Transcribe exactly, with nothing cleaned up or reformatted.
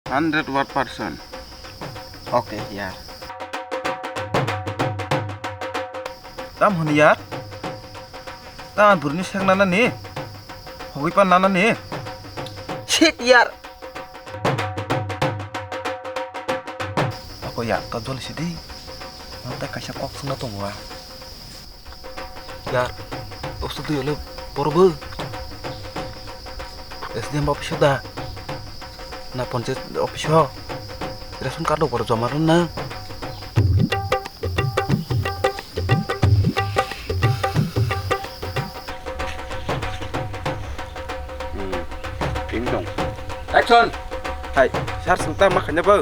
Hundred word person. Okay, yar. Tam hwn yar? Tam burini seng nana ni? Hogwi pan nana ni? Shit yar. Ako yar, to jol sidi. Nang ta kaisa kok sungna tongo a. Yar, osto twi ole porobo. S D M office da. Na panchayat office ho. Ration card o poro joma rwna. Hmm, ting tong. Action! Hai, sir, sungta ma khanya bo.